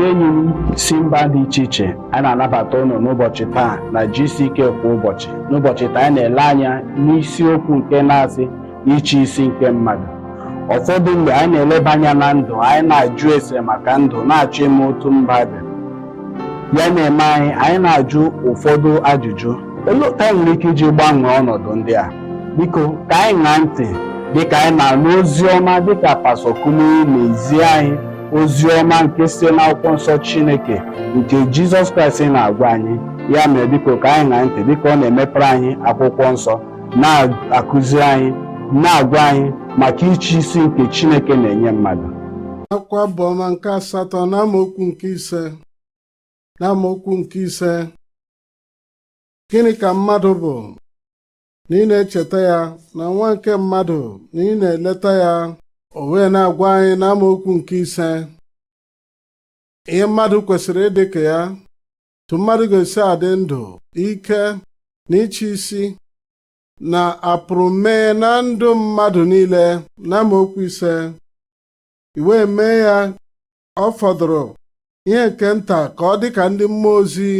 Ndị enyi m si mba dị iche iche, anyị na-anabata unu n'ụbọchị taa na GCK kwa ụbọchị. N'ụbọchị taa, anyị na-ele anya n'isiokwu nke na-asị ịchị isi nke mmadụ. Ụfọdụ mgbe anyị na-eleba anya na ndụ anyị, na-ajụ ese maka ndụ, na-achọ ime otu mba dị ya na-eme anyị. Anyị na-ajụ ụfọdụ ajụjụ: olee otu anyị nwere ike iji gbanwee ọnọdụ ndị a? Biko, ka anyị ṅaa ntị dịka anyị na-anụ ozi ọma, dịka Pastọ Kumuyi na-ezi anyị ozi ọma nke site n'akwụkwọ nsọ Chineke nke Jizọs Kraịst na-agwa anyị. Ya mere, biko, ka anyị ṅaa ntị dịka ọ na-emepere anyị akwụkwọ nsọ, na-akụzi anyị, na-agwa anyị maka ịchị isi nke Chineke na-enye mmadụ. Akwụkwọ Abụọma nke 8 na amaokwu nke 5, na amaokwu nke 5: Gịnị ka mmadụ bụ na ị na-echeta ya, na nwa nke mmadụ na ị na-eleta ya? O wee na-agwa anyị na amaokwu nke 5 ihe mmadụ kwesịrị ịdị ka ya, tụ mmadụ ga-esi adị ndụ, ike na ịchị isi na apụrụ mee na ndụ mmadụ niile. Na amaokwu 5, i wee mee ya ọ fọdụrụ ihe nke nta ka ọ dị ka ndị mmụọ ozi.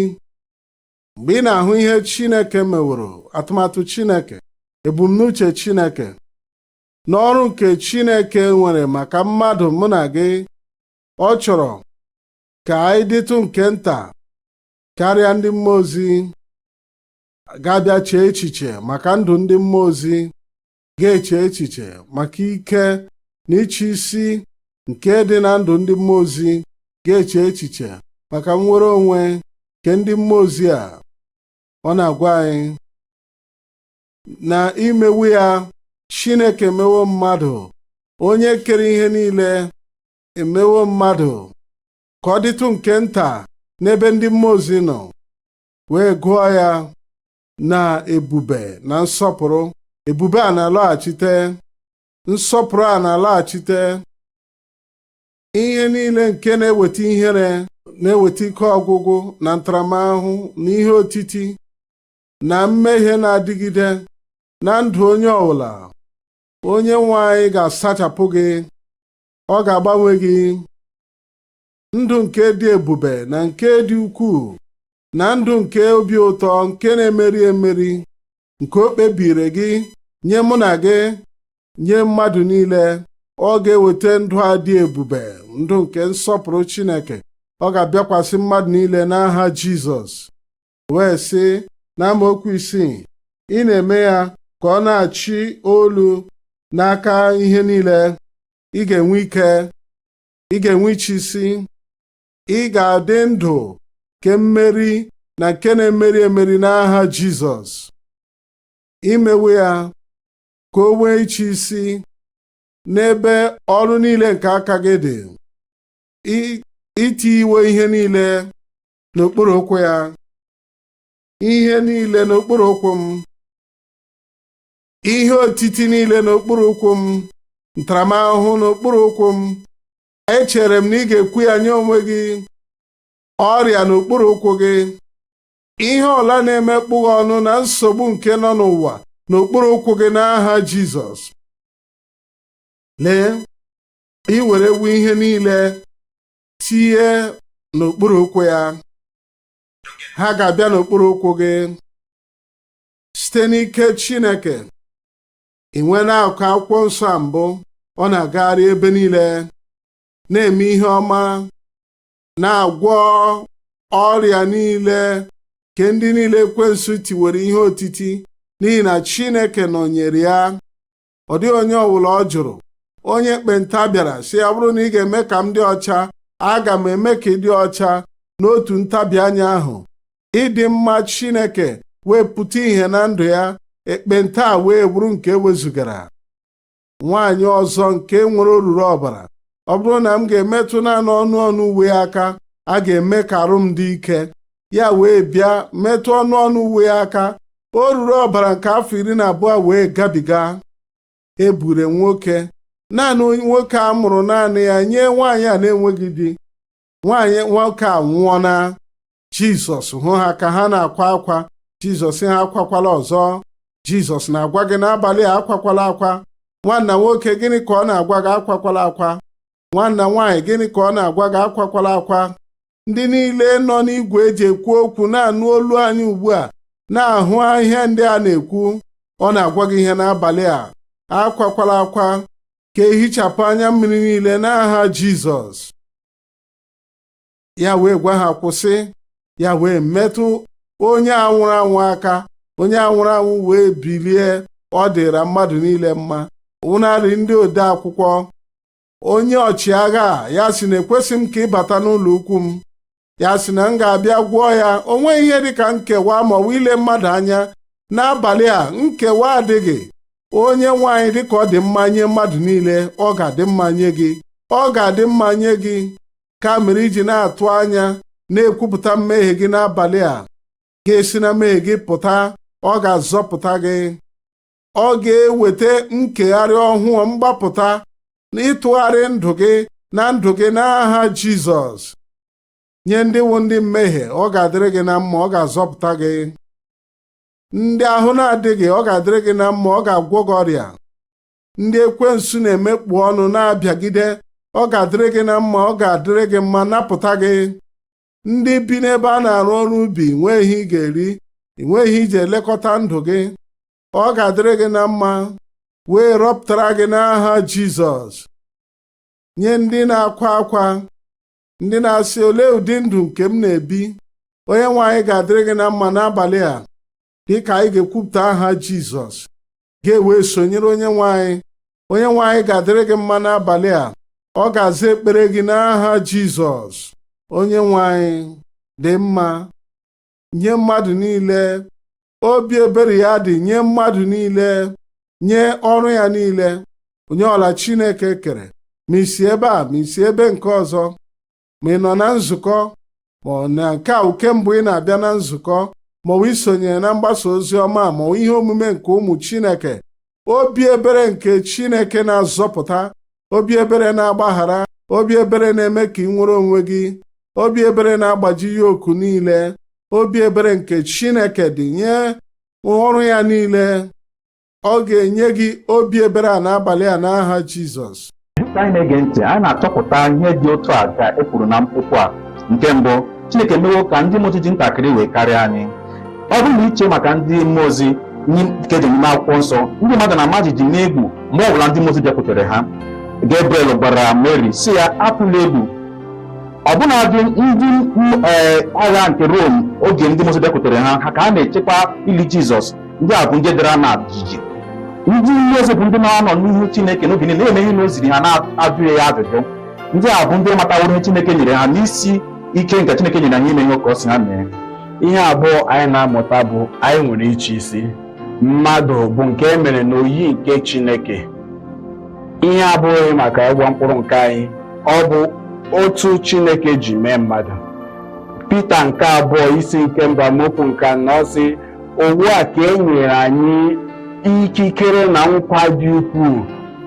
Mgbe ị na-ahụ ihe Chineke meworo, atụmatụ Chineke, ebumnuche Chineke n'ọrụ nke Chineke nwere maka mmadụ mụ na gị, ọ chọrọ ka anyị dịtụ nke nta karịa ndị mmụọ ozi. Ga-abịa chee echiche maka ndụ ndị mmụọ ozi, ga-eche echiche maka ike na ịchị isi nke dị na ndụ ndị mmụọ ozi, ga-eche echiche maka nnwere onwe nke ndị mmụọ ozi a. Ọ na-agwa anyị na imewu ya, Chineke emewo mmadụ, onye kere ihe niile emewo mmadụ ka ọ dịtụ nke nta n'ebe ndị mmụọ ozi nọ, wee gụọ ya na ebube na nsọpụrụ. Ebube a na-alọghachite, nsọpụrụ a na-alọghachite. Ihe niile nke na-eweta ihere, na-eweta ike ọgwụgwụ na ntaramahụhụ na ihe otiti na mmehie na-adịgide na ndụ onye ọbụla, onye nwe anyị ga-asachapụ gị, ọ ga-agbanwe gị. Ndụ nke dị ebube na nke dị ukwuu na ndụ nke obi ụtọ nke na-emeri emeri nke o kpebiri gị nye mụ na gị, nye mmadụ niile, ọ ga-eweta ndụ a dị ebube, ndụ nke nsọpụrụ Chineke. Ọ ga-abịakwasị mmadụ niile n'aha Jizọs. Wee sị na amaokwu 6, ị na-eme ya ka ọ na-achị olu n'aka ihe niile. Ị ga-enwe ike, ị ga-enwe ịchị isi, ị ga-adị ndụ nke mmeri na nke na-emeri emeri n'aha Jizọs. Imewe ya ka o nwee ịchị isi n'ebe ọrụ niile nke aka gị dị, iti iwe ihe niile n'okpuru ụkwụ ya, ihe niile n'okpuru ụkwụ m, ihe otiti niile n'okpuru ụkwụ m, ntaramahụhụ n'okpuru ụkwụ m. Echere m na ị ga-ekwu ya nye onwe gị. Ọrịa n'okpuru ụkwụ gị, ihe ọla na-emekpụ gị ọnụ na nsogbu nke nọ n'ụwa n'okpuru ụkwụ gị n'aha Jizọs. Lee, ị werewu ihe niile tinye n'okpuru ụkwụ ya, ha ga-abịa n'okpuru ụkwụ gị site n'ike Chineke. Ị nwee na-akụ akwụkwọ nsọ a mbụ, ọ na-agagharị ebe niile, na-eme ihe ọma, na-agwọ ọrịa niile nke ndị niile ekwensu tiwere ihe otiti, n'ihi na Chineke nọnyere ya. Ọ dịghị onye ọbụla ọ jụrụ. Onye ekpenta bịara sị ya, bụrụ na ị ga-eme ka m dị ọcha, aga m eme ka ị dị ọcha. N'otu ntabi anya ahụ, ịdị mma Chineke wee pụta ìhè na ndụ ya, ekpenta a wee bụrụ nke ewezugara. Nwaanyị ọzọ nke nwere oruru ọbara, ọ bụrụ na m ga-emetụ naanị ọnụ ọnụ uwe aka, a ga-eme ka arụ m dị ike. Ya wee bịa metụ ọnụ ọnụ uwe aka, o ruru ọbara nke afọ 12 wee gabiga. Ebure nwoke, naanị nwoke a mụrụ naanị ya nye nwaanyị a na-enweghị di. Nwaanyị nwoke a nwụọ na Jizọs hụ ha ka ha na-akwa akwa. Jizọs ha akwakwala ọzọ. Jizọs na-agwa gị n'abalị a, akwakwala akwa. Nwanna nwoke, gịnị ka ọ na-agwa gị? Akwakwala akwa. Nwanna nwaanyị, gịnị ka ọ na-agwa gị? Akwakwala akwa. Ndị niile nọ n'igwe eji ekwu okwu na-anụ olu anyị ugbu a, na-ahụ ihe ndị a na-ekwu, ọ na-agwa gị ihe n'abalị a. Akwakwala akwa, ka ehichapụ anya mmiri niile n'aha Jizọs. Ya wee gwa ha kwụsị. Ya wee metụ onye a nwụrụ anwụ aka, onye a nwụrụ anwụ wee bilie. Ọ dịra mmadụ niile mma, ụnarị ndị ode akwụkwọ. Onye ọchịagha a ya sị na ekwesị m ka ịbata n'ụlọ ukwu m, ya sị na m ga-abịa gwọọ ya. O nweghị ihe dịka nkewa ma ọ bụ ile mmadụ anya n'abalị a. Nkewa adịghị. Onye nwe anyị, dịka ọ dị mma nye mmadụ niile, ọ ga-adị mma nye gị, ọ ga-adị mma nye gị. Ka mere iji na-atụ anya na-ekwupụta mmehie gị n'abalị a, ga-esi na mmehie gị pụta. Ọ ga-azọpụta gị, ọ ga-eweta nkegharị ọhụụ, mgbapụta na ịtụgharị ndụ gị na ndụ gị n'aha Jizọs. Nye ndị wụ ndị mmehie, ọ ga-adịrị gị na mma, ọ ga-azọpụta gị. Ndị ahụ na-adịghị, ọ ga-adịrị gị na mma, ọ ga-agwọ gị ọrịa. Ndị ekwensu na-emekpu ọnụ na-abịagide, ọ ga-adịrị gị na mma, ọ ga-adịrị gị mma, napụta gị. Ndị bi n'ebe a na-arụ ọrụ ubi, nwee ihe ị ga-eri, nwee ihe iji elekọta ndụ gị, ọ ga-adịrị gị na mma, wee rọpụtara gị n'aha Jizọs. Nye ndị na-akwa akwa, ndị na-asị, olee ụdị ndụ nke m na-ebi, onye nwe anyị ga-adịrị gị na mma n'abalị a. Dịka anyị ga-ekwupụta aha Jizọs, ga-ewe sonyere onye nwe anyị. Onye nwe anyị ga-adịrị gị mma n'abalị a, ọ ga-aza ekpere gị n'aha Jizọs. Onye nwe anyị dị mma nye mmadụ niile, obi ebere ya dị nye mmadụ niile, nye ọrụ ya niile, onye ọla Chineke kere. Ma isi ebe a, ma isi ebe nke ọzọ, ma ị nọ na nzukọ, ma ọ na nke a uke mbụ ị na-abịa na nzukọ, ma ọ bụ isonye na mgbasa ozi ọma, ma ọ ihe omume nke ụmụ Chineke, obi ebere nke Chineke na-azọpụta, obi ebere na-agbaghara, obi ebere na-eme ka ị nwere onwe gị, obi ebere na-agbaji yoku niile, obi ebere nke Chineke dị nye ọrụ ya niile. Ọ ga-enye gị obi ebere a n'abalị a n'aha Jizọs. Dịka anyị na-ege ntị, anyị na-achọpụta ihe dị otu a ka e kwuru na okwu a. Nke mbụ, Chineke mewo ka ndị mmụọ ozi dị ntakịrị wee karịa anyị. Ọ bụrụ na iche maka ndị mmụọ ozi nke dị n'ime akwụkwọ nsọ, ndị mmadụ na-ama jijiji n'egwu mgbe ọbụla ndị mmụọ ozi bịakwutere ha. Gabriel gwara Mary si ya atụla egwu. Ọbụnadị ndị agha nke Rom, oge ndị mmụọ ozi bịakwutere ha, ha ka ha na-echekwa ili Jizọs, ndị a bụ ndị dara na jijiji. Ndị mmụọ ozi bụ ndị na-anọ n'ihu Chineke n'oge niile, na-eme ihe na o ziri ha, na-ajụghị ya ajụjụ. Ndị a bụ ndị mataworo ihe Chineke nyere ha n'isi ike nke Chineke nyere ha ime ihe ka ọ si ha mee. Ihe abụọ anyị na-amụta bụ anyị nwere ịchị isi. Mmadụ bụ nke e mere n'oyiyi nke Chineke. Ihe abụghị maka ịgwa mkpụrụ nke anyị, ọ bụ otu Chineke ji mee mmadụ. Pita nke abụọ isi nke mbụ amaokwu nke anọ sị, ugbu a ka e nyere anyị ikikere na nkwa dị ukwuu,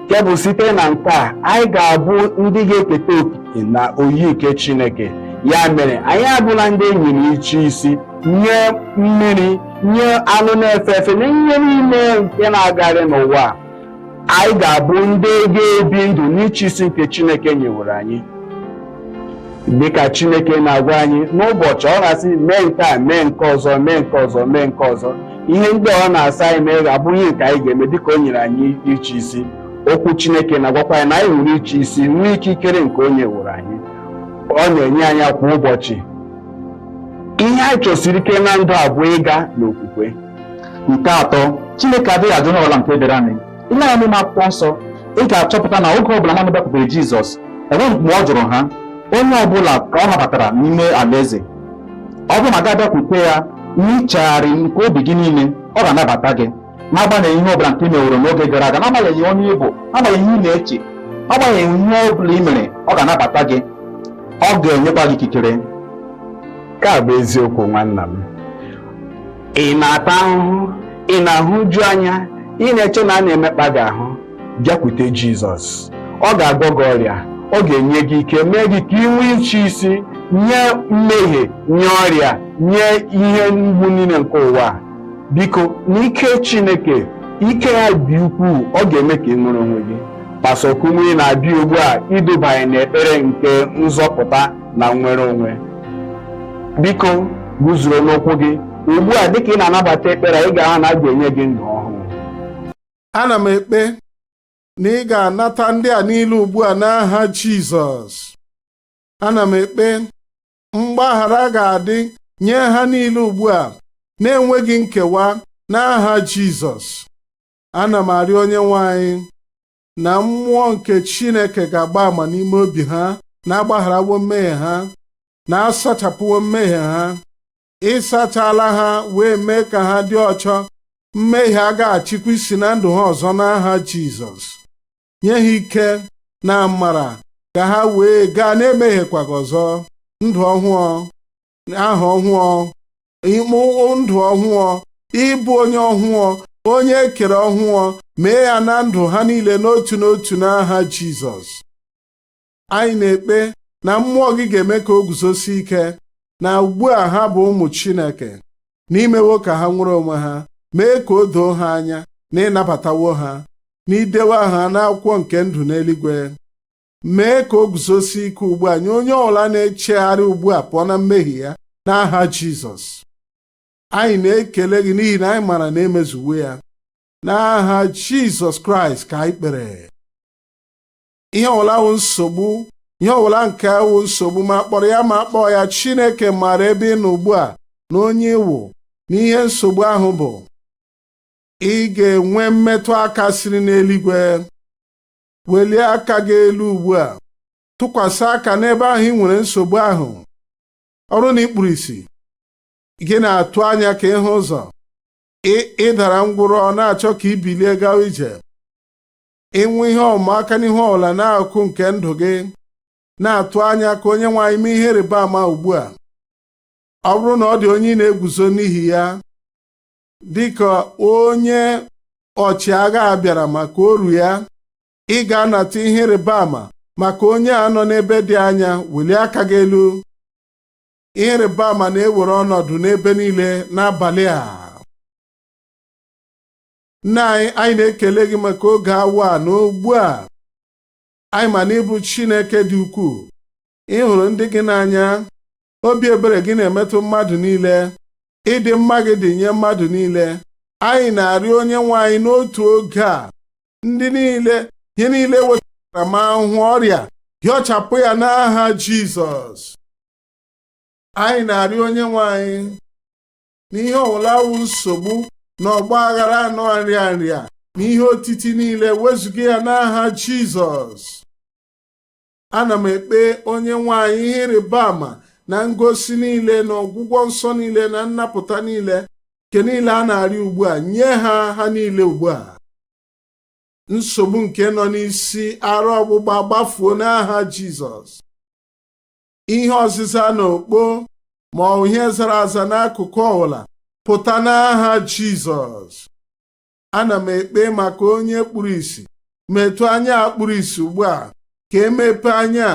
nke bụ site na nke a anyị ga-abụ ndị ga-eketa oke na oyiyi nke Chineke. Ya mere anyị abụla ndị e nyere ịchị isi nye mmiri, nye anụ na-efe efe, na ihe niile nke na-agagharị n'ụwa. Anyị ga-abụ ndị ga-ebi ndụ n'ịchị isi nke Chineke nyewere anyị. Dịka Chineke na-agwa anyị n'ụbọchị, ọ na-asị mee nke a, mee nke ọzọ, mee nke ọzọ, mee nke ọzọ. Ihe ndị ọ na-asa anyị mee ga-abụ ihe nke anyị ga-eme dịka o nyere anyị ịchị isi. Okwu Chineke na-agwakwa anyị na anyị nwere ịchị isi, nwee ikikere nke o nyewere anyị. Ọ na-enye anyị kwa ụbọchị. Ihe anyị chọsiri ike na ndụ a bụ ịga n'okwukwe. Nke atọ, Chineke adịghị ajụ onye ọbụla nke bịara anyị. Ile anya n'ime akwụkwọ nsọ, ị ga-achọpụta na oge ọbụla mmadụ bịakwutere Jizọs, enweghị mgbe ọ jụrụ ha. Onye ọbụla ka ọ nabatara n'ime alaeze. Ọ bụrụ na gị abịakwute ya n'ichegharị nke obi gị niile, ọ ga-anabata gị, n'agbanyeghị ihe ọbụla nke ị meworo n'oge gara aga, n'agbanyeghị onye ị bụ, n'agbanyeghị ihe ị na-eche, n'agbanyeghị ihe ọbụla ị mere, ọ ga-anabata gị, ọ ga-enyekwa gị ikikere. Nke a bụ eziokwu nwanna m. Ị na-ata ahụhụ, ị na-ahụju anya, ị na-eche na a na-emekpa gị ahụ, bịakwute Jizọs. Ọ ga-agwọ gị ọrịa, ọ ga-enye gị ike, mee gị ka ị nwee ịchị isi nye mmehie, nye ọrịa, nye ihe mgbu niile nke ụwa. Biko, n'ike Chineke, ike ya dị ukwuu, ọ ga-eme ka ị nwere onwe gị. Pastọ Kumuyi na-abịa ugbu a iduba anyị n'ekpere nke nzọpụta na nnwere onwe. Biko guzoro n'ụkwụ gị ugbu a dịka ị na-anabata ekpere ị ga-ahụ na a ga-enye gị ndụ ọhụụ. Ana m ekpe na ị ga-anata ndị a niile ugbu a n'aha Jizọs. Ana m ekpe mgbaghara ga-adị nye ha niile ugbu a na-enweghị nkewa n'aha Jizọs. Ana m arịọ onye nwe anyị na mmụọ nke Chineke ga-agba àmà n'ime obi ha na-agbagharawo mmehie ha, na-asachapụwo mmehie ha. Ịsachala ha wee mee ka ha dị ọcha. Mmehie agaghachikwa isi na ndụ ha ọzọ n'aha Jizọs. Nye ha ike na amara ka ha wee gaa na-emehiekwaghị ọzọ. Ndụ ọhụụ, aha ọhụụ, ịmụ ndụ ọhụụ, ịbụ onye ọhụụ, onye ekere ọhụụ, mee ya na ndụ ha niile n'otu n'otu n'aha Jizọs. Anyị na-ekpe na mmụọ gị ga-eme ka o guzosie ike na ugbu a ha bụ ụmụ Chineke, n'imewo ka ha nwere onwe ha. Mee ka o doo ha anya na ịnabatawo ha, na idewe ha n'akwụkwọ nke ndụ n'eluigwe. Mee ka o guzosie ike ugbu a nye onye ọbụla na-echegharị ugbu a pụọ na mmehie ya n'aha Jizọs. Anyị na-ekele gị n'ihi na anyị maara na emezuwo ya. N'aha Jizọs Kraịst ka anyị kpere. Ihe ọbụla wụ nsogbu, ihe ọbụla nke wụ nsogbu, ma kpọrọ ya ma kpọọ ya, Chineke maara ebe ị nọ ugbu a na onye ịwụ na ihe nsogbu ahụ bụ. Ị ga-enwe mmetụ aka siri n'eluigwe. Welie aka gị elu ugbu a, tụkwasị aka n'ebe ahụ ị nwere nsogbu ahụ. Ọ bụrụ na ị kpuru ìsì, gị na-atụ anya ka ịhụ ụzọ, ị dara ngwụrọ na-achọ ka ị bilie gawa ije, ịnwe ihe ọmụmaka n'ihu ọbụla n'akụkụ nke ndụ gị, na-atụ anya ka onye nwe anyị mee ihe ịrịba ama ugbu a. Ọ bụrụ na ọ dị onye ị na-eguzo n'ihi ya, dịka onye ọchịagha bịara maka oru ya, ị ga-anata ihe ịrịba ama maka onye a nọ n'ebe dị anya. Welie aka gị elu. Ihe ịrịba ama na-ewere ọnọdụ n'ebe niile n'abalị a. Nna anyị, anyị na-ekele gị maka oge awa a na ugbu a. Anyị ma na ịbụ Chineke dị ukwuu. Ị hụrụ ndị gị n'anya. Obi ebere gị na-emetụ mmadụ niile. Ịdị mma gị dị nye mmadụ niile. Anyị na-arịọ onye nwe anyị n'otu oge a, ndị niile, ihe niile wetara ma ahụhụ ọrịa, hịọchapụ ya n'aha Jizọs. Anyị na-arịọ onye nwe anyị na ihe ọbụla wụ nsogbu na ọgba aghara anọ nrịa nrịa na ihe otiti niile, wezụga ya n'aha Jizọs. Ana m ekpe onye nwe anyị ihe ịrịba ama na ngosi niile na ọgwụgwọ nsọ niile na nnapụta niile nke niile a na-arịọ ugbu a, nye ha ha niile ugbu a. Nsogbu nke nọ n'isi, arụ ọgbụgba, gbafuo n'aha Jizọs. Ihe ọzịza na okpo ma ọ bụ ihe zara aza n'akụkụ ọbụla, pụta n'aha Jizọs. Ana m ekpe maka onye kpuru ìsì, metụ anya a kpuru ìsì ugbu a ka emepe anya.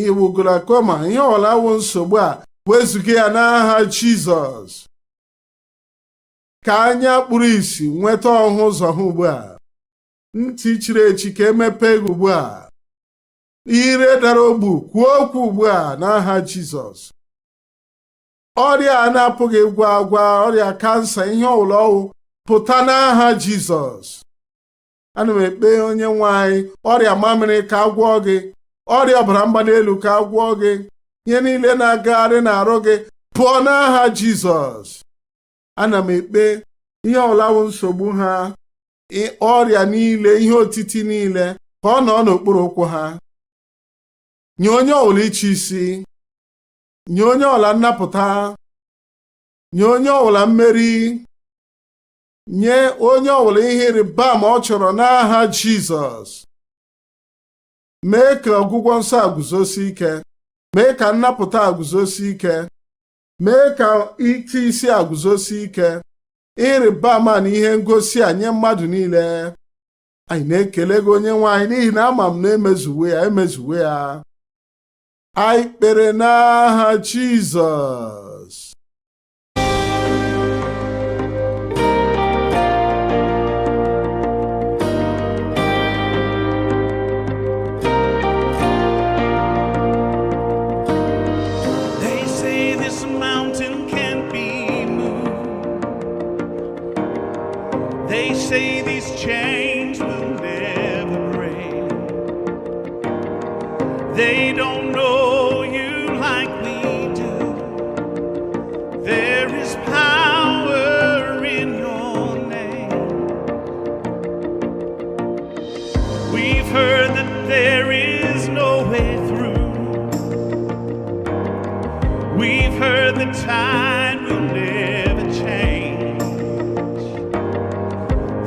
Iwu glaucoma, ihe ọbụla wụ nsogbu a, wezụga ya n'aha Jizọs. Ka anya kpuru ìsì nweta ọhụ ụzọ ha ugbu a. Ntị chiri echi, ka emepe gị ugbu a. Ire dara ogbu, kwuo okwu ugbu a n'aha Jizọs. Ọrịa a na-apụghị ịgwọ agwa, ọrịa kansa, ihe ọbụla ọwụ, pụta n'aha Jizọs. Ana m ekpe onye nwe anyị, ọrịa mamịrị, ka agwọọ gị. Ọrịa ọbara mgbali elu, ka agwọọ gị. Ihe niile na-agagharị n'arụ gị, pụọ n'aha Jizọs. Ana m ekpe ihe ọbụla wụ nsogbu ha, ọrịa niile, ihe otiti niile, ka ọ nọ n'okpuru ụkwụ ha. Nye onye ọbụla ịchị isi, nye onye ọbụla nnapụta, nye onye ọbụla mmeri, nye onye ọbụla ihe ịrịba ama ọ chọrọ n'aha Jizọs. Mee ka ọgwụgwọ nsọ a guzosi ike, mee ka nnapụta a guzosi ike, mee ka ite isi a guzosi ike, ịrịba ama na ihe ngosi a nye mmadụ niile. Anyị na-ekele gị, onye nwe anyị, n'ihi na ama m na emezuwe ya, emezuwe ya. Anyị kpere n'aha Jizọs. They say this mountain chains will never break. They don't know you like we do. There is power in your name. We've heard that there is no way through. We've heard the tide will never change.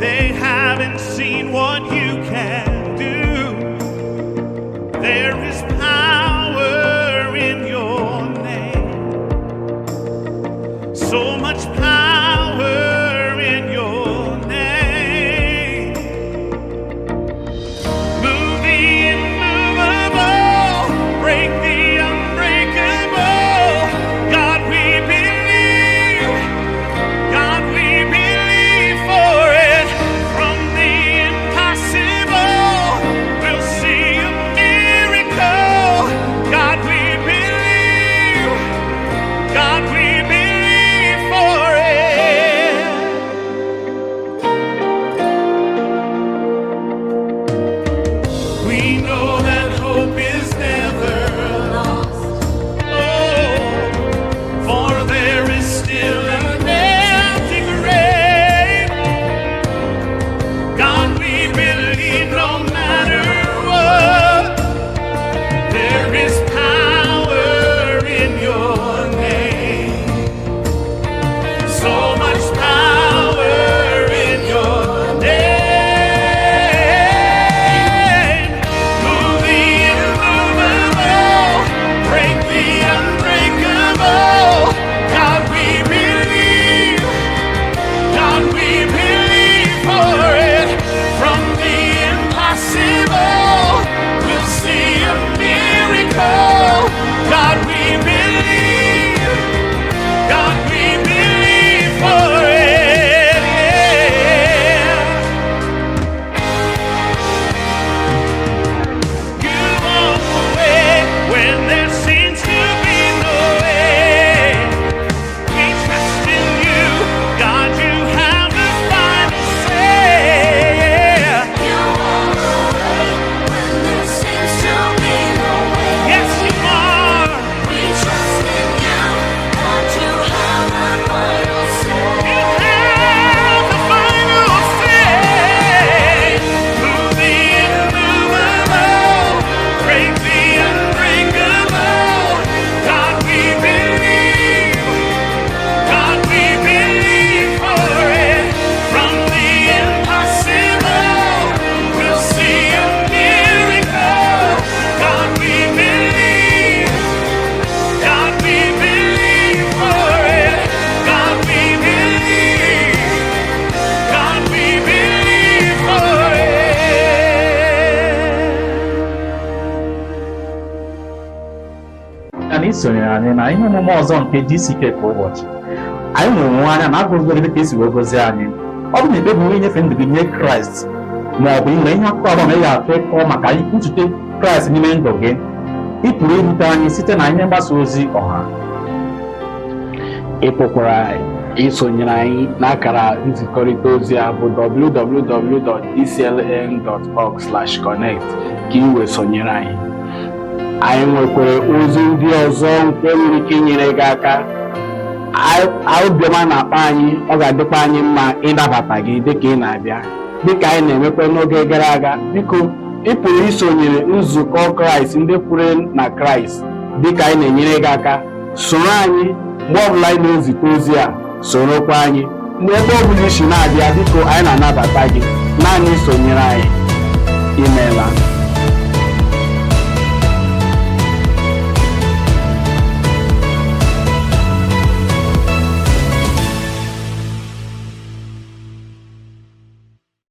They haven't seen what you can do. There is power in your name. So much power in your name. Move the immovable, break the unbreakable. God, we believe. God, we believe for it. From the impossible, we'll see a miracle. God, we believe. God, we believe for it. We know that hope is never lost. Oh, for there is still an empty grave. God, we believe no matter what. There is power in your name. So much power in your name. Move the immovable, break the unbreakable. God, we believe. God, we believe for it. From the impossible, we'll see a miracle. God, we believe. God, we believe for it. Yeah. You walk the way when there seems to be no way. We trust in you, God. You have the final say. You are the way when there seems to be no way. Yes, you are. We trust in you, God. You have the final say. You have the final say. Move the immovable, break the unbreakable. God, we believe. God, we believe for it. From the impossible, we'll see a miracle. God, we believe. God, we believe for it. God, we believe. God, we believe for it. Ya na isonyere anyị na ihe omume ọzọ nke GCK kwa ụbọchị. Anyị nwere onwe anya na agụzigoro dị ka esi wee gozie anyị. Ọ bụ na ikpebi inyefe ndụ gị nye Kraịst, ma ọ bụ ị nwere ihe akụkọ ọbụla ị ga-achọ ịkọ maka nzute Kraịst n'ime ndụ gị, ị pụrụ irute anyị site na ihe mgbasa ozi ọha. Ị pụkwara isonyere anyị n'akara nzikọrịta ozi a bụ www.dcln.org/connect ka ị wee sonyere anyị. Anyị nwekwara ozi ndị ọzọ nke nwere ike inyere gị aka. Obiọma na-akpa anyị, ọ ga-adịkwa anyị mma ịnabata gị dịka ị na-abịa, dịka anyị na-emekwa n'oge gara aga. Biko, ị pụrụ isonyere nzukọ Kraịst ndị kwere na Kraịst dịka anyị na-enyere gị aka. Soro anyị mgbe ọbụla anyị na-ezite ozi a, sorokwa anyị mgbe ebe ọbụla isi na-abịa. Biko, anyị na-anabata gị, naanị sonyere anyị. Imeela.